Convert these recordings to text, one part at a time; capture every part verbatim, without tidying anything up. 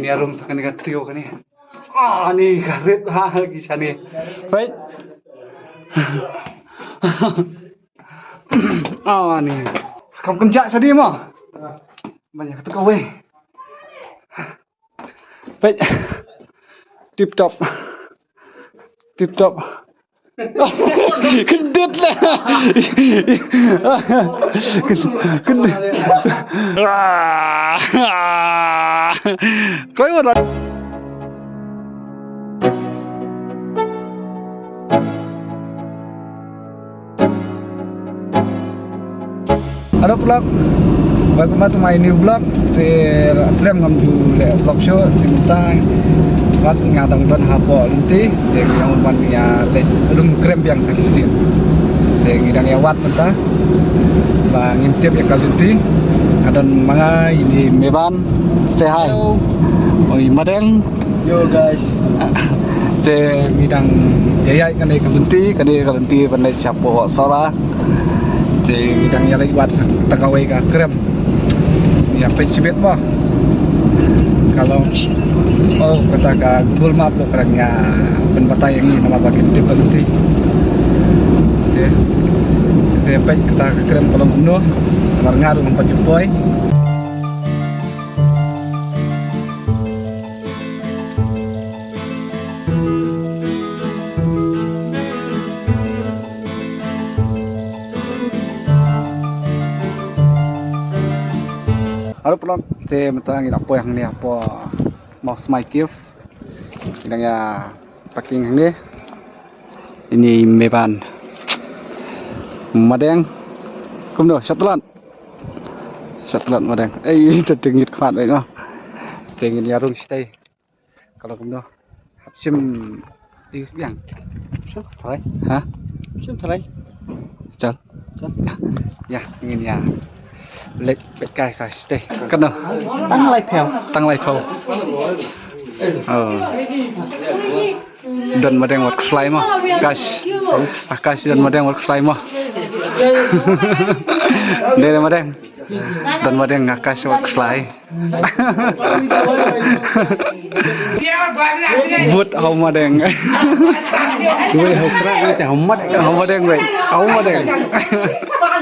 Ïa rung sa kane ka trio kane. Ah, ni ka rit ha ki shane. Peit. Ah, ni. Kam kynjah shane mo. Ban ïa katu kawei. Peit. Tip top. Tip top. Kyndit lah. Kyndit. Koi wala. Hello vlog. Welcome back to my new vlog. Te slem ngam ju leh vlog shuh, te mynta pat nga dang don hapoh lynti, te ngi dang ban ïa leit rung krem biang sa shisien. Te ngi dang ïa wad mynta ba ngin tip ïa ka lynti. Nga don ma nga ine i Meban. Say hi. Hello. Oi, Madeng. Yo, guys. Te ngi dang ïa ïaid kane ka lynti, kane ka lynti ban leit shapoh Sora. Te ngi dang ïa leit wad tang kawei ka krem. Ïa peit shibit mo. Ka long, oh, kata ka Google Map ruh ka dang ïa pynbatai ïa ngi namar ba kim tip ka lynti. Te, te peit kata ka krem ka long kumno. Namar nga ruh ngam pat ju poi. Hello vlog, te mynta ngi la poi hangne hapoh Mawsmai Cave. Ngi dang ïa parking hangne. Ine i Meban. Madeng. Kumno, shah tlot. Shah tlot Madeng. Ei, te ngit khmat beit mo. Te ngin ïa rung shatei. Ka long kumno. Hap shim. Ïa biang. Shim tharai. Ha? Shim tharai. Chal. Chal. Ïa, ngin ïa leit beit kai sa shatei. Katno? Tang lai phew. Tang lai phew. Oh. Don Madeng wat kslai mo. Kash. Ah, kash don Madeng wat kslai mo. Dei Madeng. Don Madeng nga kash wat kslai. But hau Madeng. Wei hau krak wei te hau Madeng. Hau Madeng wei. Hau Madeng.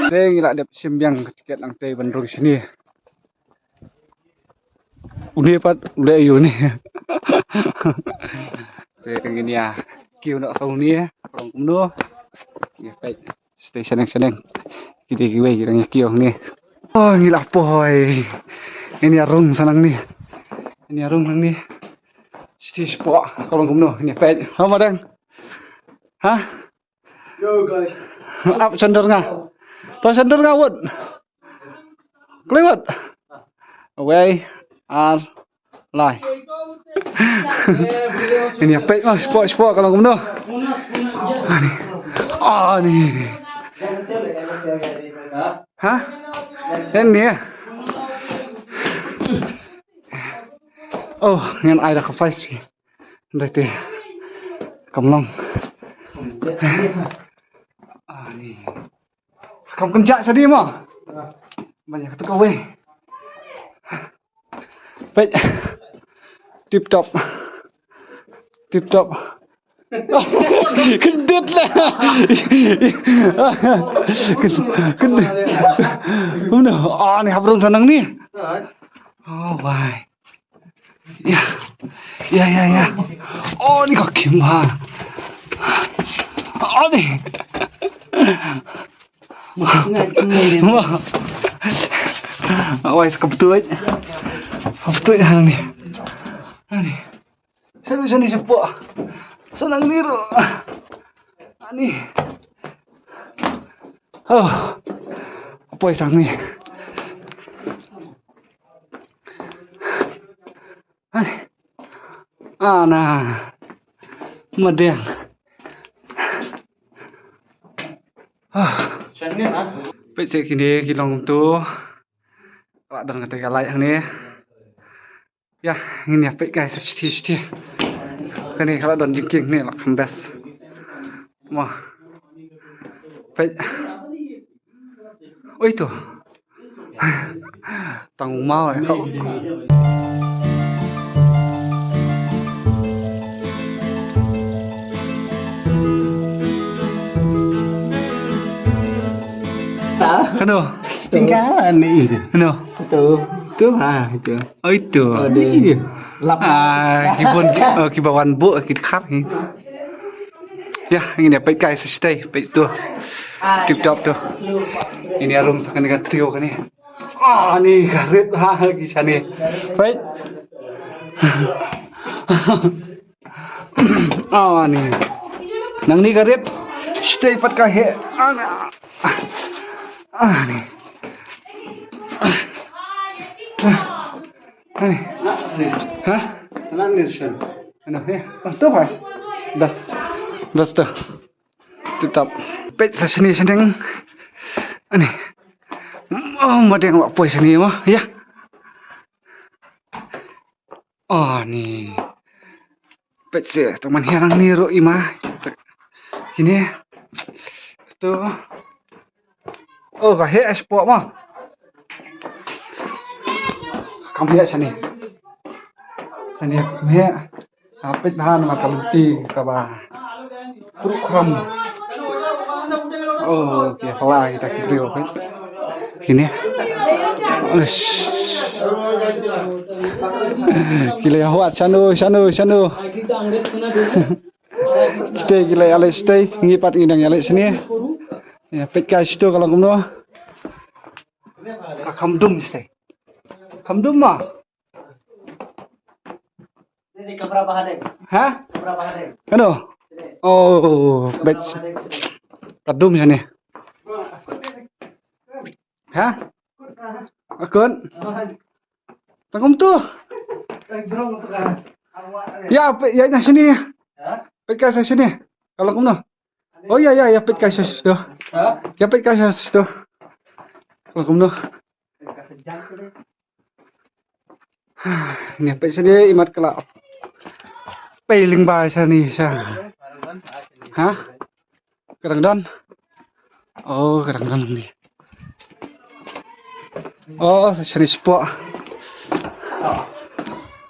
Te ngi la dep shim biang ka tiket nangtei ban rung shane. Une pat u leh ïa une. Te ngin ïa kiew noh sa une. Ka long kumno. Ïa peit. Shatei shaneng shaneng. Kidei kiwei ki dang ïa kiew hangne. Oh, ngi la poi. Ngin ïa rung sa nangne. Ngin ïa rung nangne. Shatei shapoh. Ka long kumno. Ngin ïa peit. Ha Madeng. Ha? Yo, guys. Ap shandor nga. To shandor nga wut. Kling wut. Wei. Ar. Lai. Ngin ïa peit mo, shapoh, shapoh, ka long kumno. Ani. Ani. Ha? Ani. Oh, ngan ai da ka flash. Dei te. Kam long. Ani. Kam kynjah shane mo. Ban ïa katu kawei. Peit. Tip top. Tip top. Kyndit lah. Kyndit. Kumno? Oh, ni hap rung sa nangne. Oh, wai. Ïa. Ïa, ïa, ïa. Oh, ni ka kim ha. Oh, ni. Mo. Wai, sa ka ptuid. Ka ptuid ha ni. Ha ni. Shane, shane shapoh. Sa nangne ruh. Ani. Oh. Poi sa nangne. Ani. Ana. Madeng. Ah. Peit seh kine ki long kumto. Ka la don kata ka light hangne. Ïa, ngin ïa peit kai sa shithi shithi. Kane ka la don jingkieng ne la kham best. Mo. Peit. Oi to. Tang u maw eh. Ano? Stingka ni itu. Ano? Itu. Itu ha itu. Oh itu. Ada. Lap. Ah, kibon oh, kiba wan bu kit khar ni. Ya, ini peit kai sa shatei, peit tu. Tip top tu. Ini arum sa kane ka trio kane. Ah, ni ka rit ha ki shane. Peit. Ah, ni. Nang ni ka rit. Shatei pat ka he. Ah, ni. Ah, ni. Ah, ni. Ha? Ano he? Oh, tu hai. Bas. Bas tu. Tip top. Peit sa shane shane. Ani. Oh, madeng wa poi shane mo. Ya. Oh, ni. Peit se, tu man hiar ni ro ima. Kine. Tu. Oh, ka he sport mo. Kam he shane. Shane kam he. Apit bahan ma ka luti kaba. Kru kram. Oh, ki hla kita ki brio kan. Kine. Ush. Ki la huat shano shano shano. Shatei ki la ale shatei ngi pat ngi dang ale shane. Ya peit kai shitu ka long kumno. Ka kham dum shatei. Kham dum ma. Ini kamera bahan deh. Ha? Kamera bahan deh. Kano? Oh, bet. Ka dum shane. Ha? Akun. Tang kumtu. Ya, pe- ya na shane. Ha? Peit kai sa shane. Ka long kumno. Oh ya ya ya peit kai sa shitu. Ha? Ya peit kai sa shitu. Ka long kumno. Ni peit shane imat ka la. Peit lyngba shane sha. Ha? Ka dang don. Oh, ka dang don ni. Oh, sa shane sport.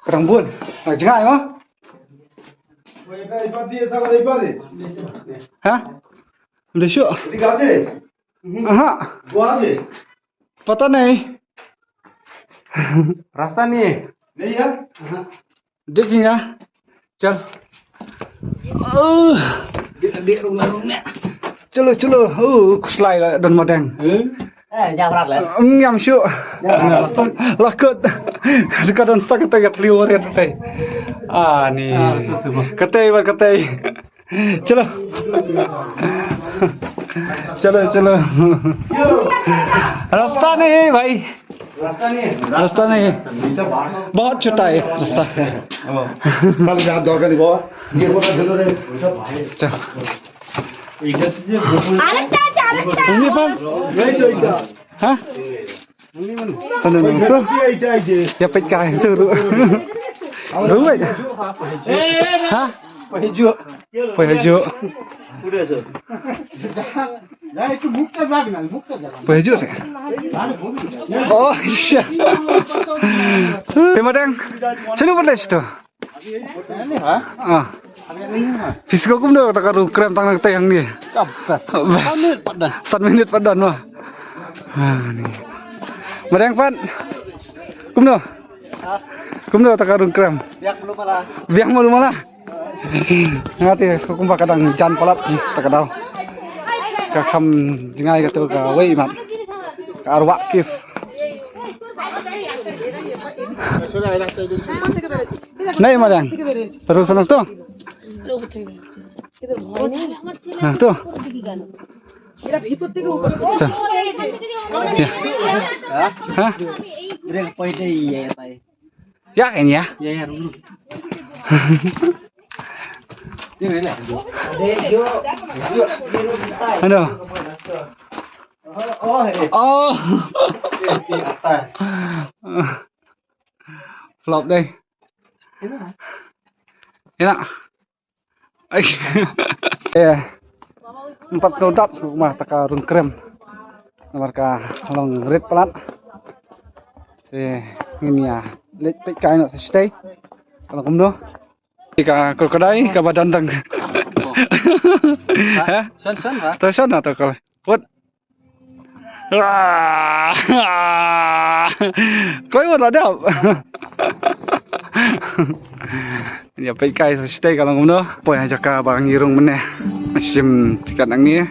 Ka dang bun. Ah, jngai mo. Ha? Ym dei shuh. Aha. Pata nahi. Rasta nahi. Dekhenga. Chal. Chalo chalo. Oh, khuslai la don madeng. Eh, jam rat la. Ym jam shuh. La kut. Ka don stak katei ka tliw ret katei. Ah, ni. Katei ba katei. Chalo. Chalo chalo. Rasta nahi bhai. Rasta nahi. Bahut chota hai rasta. Kal jaan dorkar nahi baba. Ye kotha jalo re. Chalo. Arekta, arekta. Ini pan. Ha? Sana nang tu. Ya peit kai tu ru. Ru. Ha? Poi haju. Poi haju. Poi haju. Oh, iya. Te madeng. Sino pala situ? Ah. Phi sngew kumno kata ka rung krem tang nangtai hangne? Bas. Bas. San minit pat don. San minit pat don mo. Ah, ni. Madeng pat. Kumno? Kumno kata ka rung krem? Biang malu mala. Biang malu mala. Nga te sngewbha kumba ka dang jan palat kata ka daw. Ka kham jngai katu kawei mat. Ka arwah kif. Nai madeng. Terus sana tu. Nah tu. Chal. Ya. Ha? Ya kan ya? Ya, ya, dulu. Ano? Oh. Flop deh. Enak. Ai. Eh. Ym pat sngewdap sngewma kata ka rung krem. Namar ka long rit palat. Te ngin ïa leit peit kai noh sa shatei. Ka long kumno. Ka krokodil kaba don tang. Ha? Shon shon ha? To shon na to kol. Put. Kloi wat la dap. Ïa peit kai sa shatei ka long kumno. Poi ha jaka ba ngi rung mynne. Shim tiket nangne.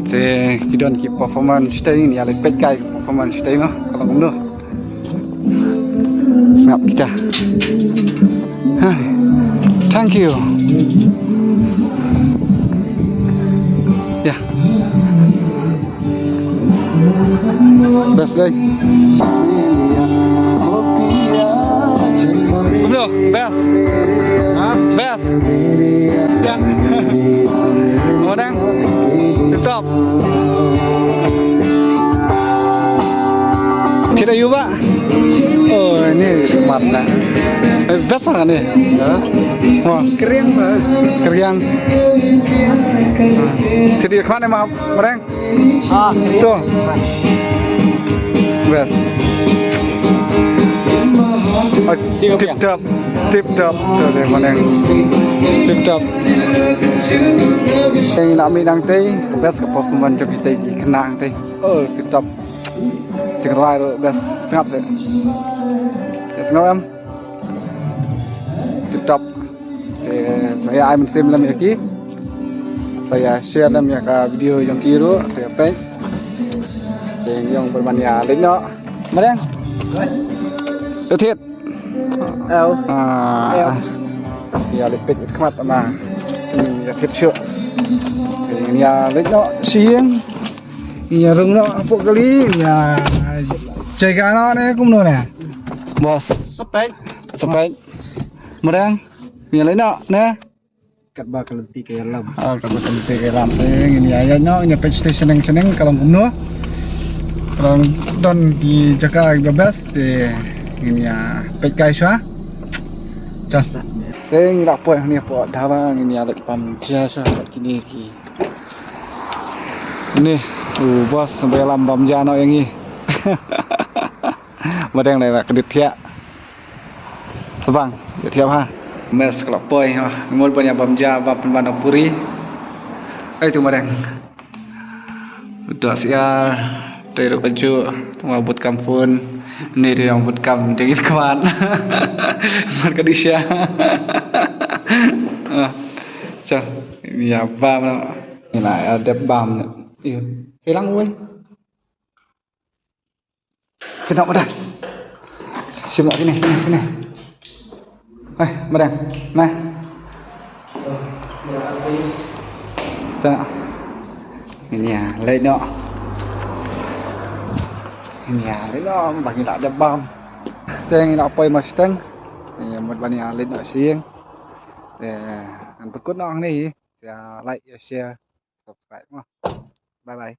Te ki don ki performance shatei, ïa leit peit kai performance shatei noh. Ka long kumno. Sngap kita. Ha. Thank you. Ya. Best dei. Kumno, best. Ha? Best. Ya. Mana? Tip top. Thied aïu ba? Oh, ini khmat na. Eh, best ba ni? Ha? Wah. Kriang ba? Kriang. Thied aïu khmat ni ma, Mareng? Ah, kriang. Tu. Best. Oh, tip top. Tip top. Tu dei, Mareng. Tip top. Ngi la mih nangtei, best ka performance jong kitei ki khynnah nangtei. Oh, tip top. Jingrwai ruh best, sngap seh. Sngap em. Tip top. Te sa ïa ai mynsiem lem ïa ki. Sa ïa share lem ïa ka video jong ki ruh, sa ïa peit. Te ngi ong ban ïa leit noh. Mareng. Ïa thied. Ew. Ah. Ew. Ïa leit peit khmat ma. Hmm, ïa thied shuh. Te ngi ïa leit noh sha ïing. Ïa rung noh hapoh kali, ïa jaka noh ne kumno ne? Bos. Sa peit. Sa peit. Mareng. Ïa leit noh ne? Katba ka lynti ka ïalam. Ah, katba ka lynti ka ïalam. Eh, ngin ïa ïaid noh, ngin ïa peit shatei shaneng shaneng ka long kumno. Ka long don ki jaka kiba best, eh, ngin ïa peit kai shuwa. Chal. Te ngi la poi hangne hapoh dhaba, ngin ïa leit bam ja shuwa bad kine ki. Ni, u bos ba ïalam bam ja noh ïa ngi. Mareng lei la kdit thiah. Sbang, ïa thiah ha. Mes ka la poi ha. Mut ban ïa bam ja, bam pynban puri. Ai tu Mareng. Udah siar, tei ruh kajuh, tang ba bud kam phone. Ni tu ïa bud kam jingit khmat. Mat ka dih sha. Ah, cha, ni ïa bam noh. Ni la ïa dep bam noh. Iyo. Silang wei. Kena pada. Shim noh sini, sini, sini. Eh, Mareng. Nah. Tengok. Ini ya, leit noh. Ini ya, leit noh, ba ngi la dep bam. Te ngi la poi marshiteng. Ni mut ba ngi la leit noh sha ïing. Te ngan pynkut noh hangne hi. Ïa like, ïa share, subscribe mo. Bye bye.